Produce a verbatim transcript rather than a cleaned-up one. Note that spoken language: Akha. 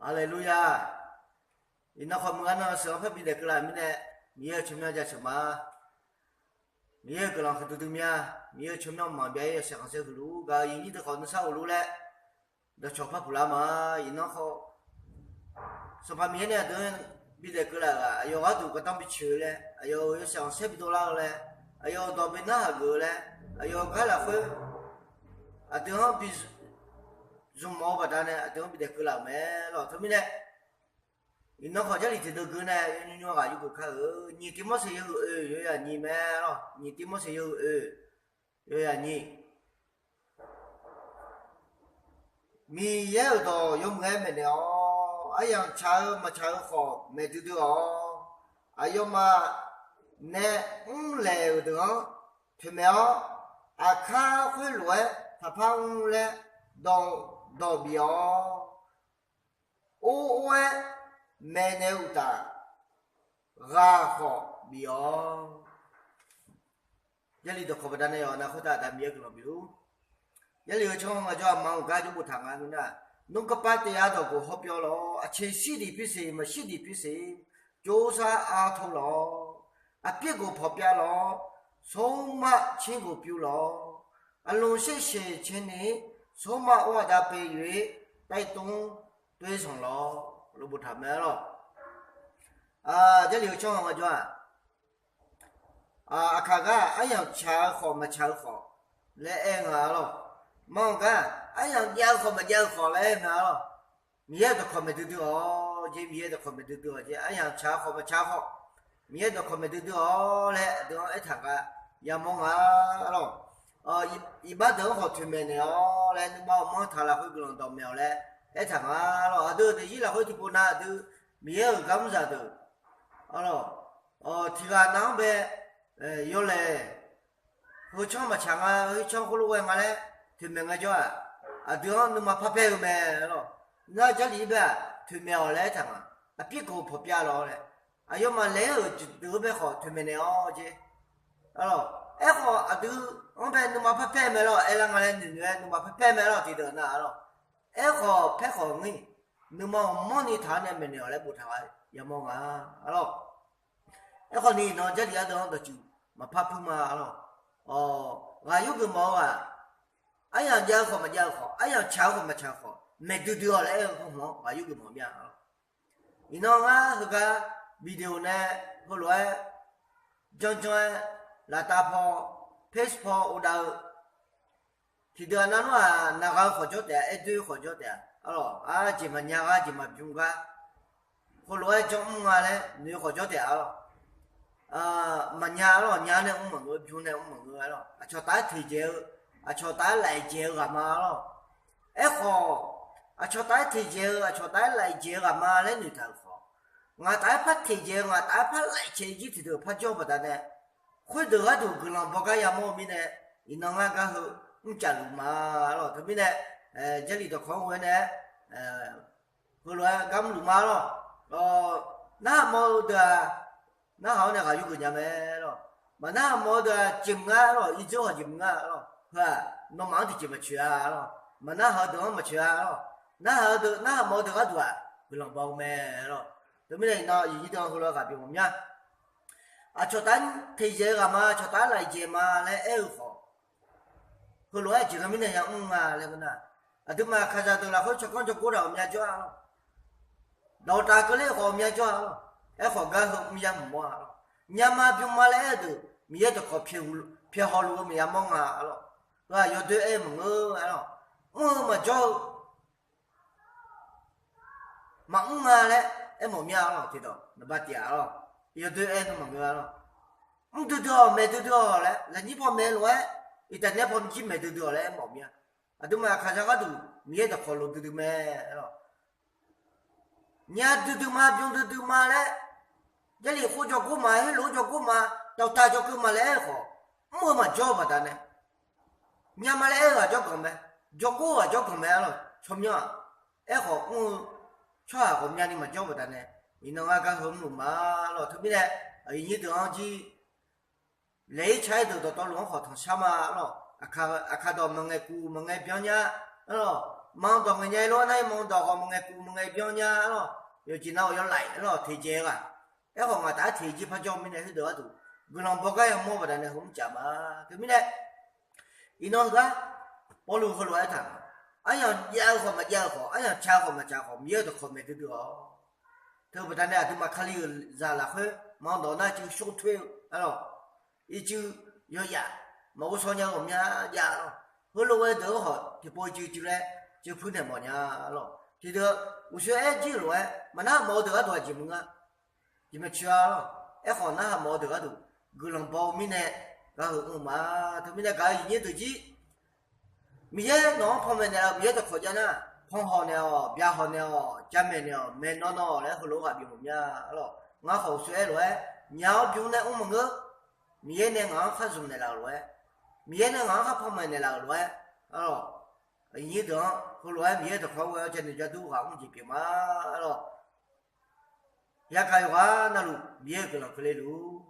Haleluya! Iqnan khawf muiq-a nan sheuq-anr par bidaef keuvlaf-euq mirnae, Miqyaer-euq tsawrmyanr jaceuq ma. Miqyaer-euq guiqlanq huiqdui dui mya. Miqyaer-euq tsawrmyanr maqbyav-ir yawshaef khanqsaer huiqluf-ur gaq-eu iqnyir deuq khawf nuisar ghofluf-ur laer dawqcawq par puqlar ma. Iqnan khawf, Sanqpaq Miqyaer nae aqdui-anr bidaef keuvlaf-euq-aq, aqyawf gharduq gardanr biceuq-eu laer, aqyawf-euq yawshaef khanqsaer bidovlar-eu laer, aqyawf-euq dawq bi narhaq geuf-eu laer, aqyawf-euq gar lafkhoer aqdui-anr bi zmq mawf-eu baqdanae aqdui-anr bidaef keuvlaf-euq mae lawq. Teumirnae, iqnan khawf Jarlif tiqdeuv geur nae yawnymr nymr-a ghaq yurgeuf kar-eu. Nyiq Tivmorseq yawhuiq oe yawzaq nyiq mae lawq. Nyiq Tivmorseq yawhuiq oe yawzaq nyiq. Miqyaer-euq dawq yawmuiq-aer maeqnaeq-awr, aryamq tsaq-eu maqtsaq-eu khawf maeq duidui-awq. Aqyawfmaf nae mrlaeq-euq deuq-anr toeqmaeq-awr, aqkar khoerlof-aer taqpar mr laer dawq dawq bif-awq. Or or-aer maeqnaeq-eu uqtaf, ghaq khawf bif-awq. Jarlif dawqkawq baqdanae yawqha-anr khoertav Aqda Miqyaer guiqlanq bif-ur. Jarlif-eu tsawrhaq ngaq jawr-aq, ma-euq gar jawr boftaq nga ngeur nar, nmr garpav taef-a dawqgoq hawpyawv lawq. Aqceq shirdiq pirseq maqshirdiq pirseq, jovsar artov lawq. Aqpir goq pawqpyav lawq. Sawrmar tser goq pyur lawq. Aqlmq sher sheq caer ni, sawrmar or aqda pae yoe, taev tmr toer zanq lawq. Lof boftaq mae-a lawq. Jarlif-eu tsawrhaq ngaq jawr-aq, aqkaq gar aryamq tsaq-eu khawf maqtsaq-eu khawf laer aer nga-a lawq. Ma-euq gar aryamq jav-eu khawf maqjav-eu khawf laer aer nga-a lawq. Miqyaer dawqkawq maeq duidui-awq jeq, Miqyaer dawqkawq maeq duidui-awq jeq, aryamq tsaq-eu khawf maqtsaq-eu khawf, Miqyaer dawqkawq maeq duidui-awq laer aqdui-anr aertaq nga. Yamawr nga-a lawq. Iqbax deuq-anr khawf toeqmaeq naeq-awr laer, nuima ghawqmanr taq lafkhoer guiqlanq dawqmaeq-awq laer aertaq nga lawq. Aqdui-euq daefzir lafkhoer tiqpov nav aqdui Miqyaer-euq garmrzaq deuq, a lawq, tiqghaq nav-anr bae yawlaeq, heu tsanr maqtsaq nga, heu tsanr khoerlof ghae nga laer toeqmaeq nga jawr-aq, aqdui-anr nuima parpaer-eu mae lawq. Nar Jarlif-ir bae-aq toeqmaeq-awq laer aertaq nga. Aqpir goq pawqpyav lawq laer, aqyawfmaf laeq-aer-euq jeq deuq-eu bae khawf toeqmaeq naeq-awr jeq, a lawq. Aerkhawf aqdui-anr bae nuima parpaer mae lawq. Aerlar nga laer noeqnoeq-aer nuima parpaer mae lawq tiqdeuq nav-a lawq. Aerkhawf paer khawf ngir, nuima ghawqmanrni taq-awr nae maeqnaeq-awq laer boftaq nga. Yamawr nga-a lawq. Aerkhawf ni iqnan Jarlif ardeuv-anr dawqtsuif maqpar puir ma-a lawq. Ghaq yurgeuf mawf-eu-aq, aryamq jav-eu khawf maqjav-eu khawf, aryamq tsaq-eu khawf maqtsaq-eu khawf maeq duidui-awq laer aer-eu hawr-anr ghaq yurgeuf mawf mir-a lawq. Iqnan ngar heugar video nae heulof-aer janrjanr-aer laftav paw, page paw uvdav-eu tiqdeuq-aq, navluf-aq, naqgha-eu khawf jawr taef-a, aerdoer khawf jawr taef-a, a lawq. Aqjeq maqnya gar, jeq maqbymr gar, heulof-aer janr mr nga laer noeq khawf jawr taef-a lawq. Maqnya-a lawq, nya nae mr maqngeur, bymr nae mr maqngeur-a lawq. Aqcawq taf-aer teqdzaeq-eu, aqcawq taf-aer laeqdzaeq-eu ghaq ma-a lawq. Aerkhawf, aqcawq taf-aer teqdzaeq-eu, aqcawq taf-aer laeqdzaeq-eu ghaq ma laer noeqtaq-euq khawf, ngaq taf-aer par teqdzaeq-eu, ngaq taf-aer par laeqdzaeq-eu jir tiqdeuq par jawr-eu baqdanae, khoerdeuq gharduq guiqlanq bawgar yamawr-eu mirnae, iqnan ngar gar heu mrcaf luf ma-a lawq. Teumirnae, Jarlif dawqkawq-anr ghoe-aer nae-aer, heulof-aer gar mrluf ma-a lawq. Narhaq mawf-eu deuq-aq, narhaq-awr nae ghaq yurgeuf nya mae lawq. Maqnarhaq mawf-eu deuq-aq jeq mq ngar lawq, irdzeur hawq jeq mq ngar lawq. Heu-aq nawmaf-anr tiqjeq maqcoeq-a lawq. Maqnarhaq-eu deuq-anr maqcoeq-a lawq. Narhaq-eu deuq, narhaq mawf-eu deuq gharduq-aq guiqlanq baw-eu mae lawq. Teumirnae iqnan yaqnyir deuq-anr heulof-aer ghaq bimawf mya. Aqcawq taf-aer teqdzaeq-eu ghaq ma, aqcawq taf-aer laeqdzaeq ma laer aer-eu khawf, heulof-aer jeq gha mirnae ya mr nga laer ngeur nar, aqduimaf kaqzaq deuq lafkhoer tsawrganr jawrgor daq-euq myav jawr-a lawq. Dawqtaf keuvler khawf myav jawr-a lawq. Aerkhawf gar heu mr yar mq mawr-a lawq. Nya ma bymr ma laer aer-eu deuq Miqyaer dawqkawq pyaeqhaw luf-eu maqya mawr nga-a lawq. Heu-aq yawdoer aer-eu maqngeur-a lawq. Mr-eu maqjawr-eu maqmr nga laer aermawf mya-a lawq. Tiqdawq naqba tiq-a lawq. Yawdoer aer-eu maqngeur-a lawq. Mr duidui-awq, maeq duidui-awq laer, lafnyir paw maeq lof-aer, iqtaf naeq-aer paw jir maeq duidui-awq laer aermawf mya. Aqduimaf kaqzaq gharduq Miqyaer dawqkawq lof duidui mae lawq. Nya duidui ma, bymr duidui ma laer, Jarlif khoer jawrgor ma, heulof-aer jawrgor ma, dawqtaf jawrkeuv ma laer aer-eu khawf, mr-eu maqjawr-eu baqdanae, nya ma laer aer-eu ghaq jawrganq mae, jawrgor-eu ghaq jawrganq mae-a lawq. Tsawrmyanr-aq, aerkhawf mr-eu tsawrhaq ghawqmyani maqjawr-eu baqdanae, iqnan ngar gar heu mrluf ma lawq. Teumirnae, aqyuif nyir deuq-anr jir laeq-ir ca-ir deuq dawqtawvluf-anr khawf tanqshar ma lawq. Aqkaq dawq maqngaeq kuq maqngaeq byan nya-a lawq. Manq dawq ngaeq nya-ir lor nar-ir, manq dawq khawf maqngaeq kuv maqngaeq byan nya-ar lawq. Yawqjeq nav-awq yawlaeq-ar lawq, teq dzaeq-eu ghaq. Aerkhawf ngaq taf-aer teq jir par jawr-eu mirnae, khoerdeuq gharduq guiqlanq baw gar yamawr baqdanae heulof-aer mr caf ma. Teumirnae, iqnan heugar Pawrluv heulof-aer taq, aryamq jav-eu khawf maqjav-eu khawf, aryamq ca-eu khawf maqca khawf, Miqyaer-euq dawqkawq maeq duidui-awq. Teu baqdanae aqduimaf Kali-euq zaq lafkhoer manq dawq nar cuiv shortoer-eu, ar lawq, ircuiv yawyaf maqghov shaw nya-eu ghawqmya jav-a lawq. Heulof-aer deuq-anr khawf tiqpov ircuiv cuiv laer cuiv puirnaeq mawf nya-a lawq. Tiqdeuq uqshoe aer jir lof-aer maqnar mawf-eu deuq gharduq aqjeq maqngeur-a. Jeq maeqtsoeq-a lawq. Aerkhawf narhaq mawf-eu deuq gharduq guiqlanq baw-eu mirnae gaq-eu mr-eu ma. Teumirnae gaq-eu aqyuif aqnyir deuq jir, Miqyaer nawq-anr panmaeq naeqlaf-euq Miqyaer dawqkawq jav nar, panhawq naeq-awq, byaqhawq naeq-awq, jamaeq naeq-awq, maeqnan nan-awq laer heulof-aer ghaq bif mawf mya-a lawq. Ngar khawf uqshoe aer lof-aer, myaq-awr bymr nae mr maqngeur. Miqyaer nae ngaq-anr khar zmq naeqlaf-euq lof-aer, Miqyaer nae ngaq-anr khar panmaeq naeqlaf-euq lof-aer, ar lawq, aqyuif aqnyir deuq-anr heulof-aer Miqyaer dawqkawq-anr ghoe-awr janoeq jadur ghaq mr jeq pyeuf ma, ar lawq. Yagaq yawqghaq navluf Miqyaer-euq guiqlanq keuvle luf-ur.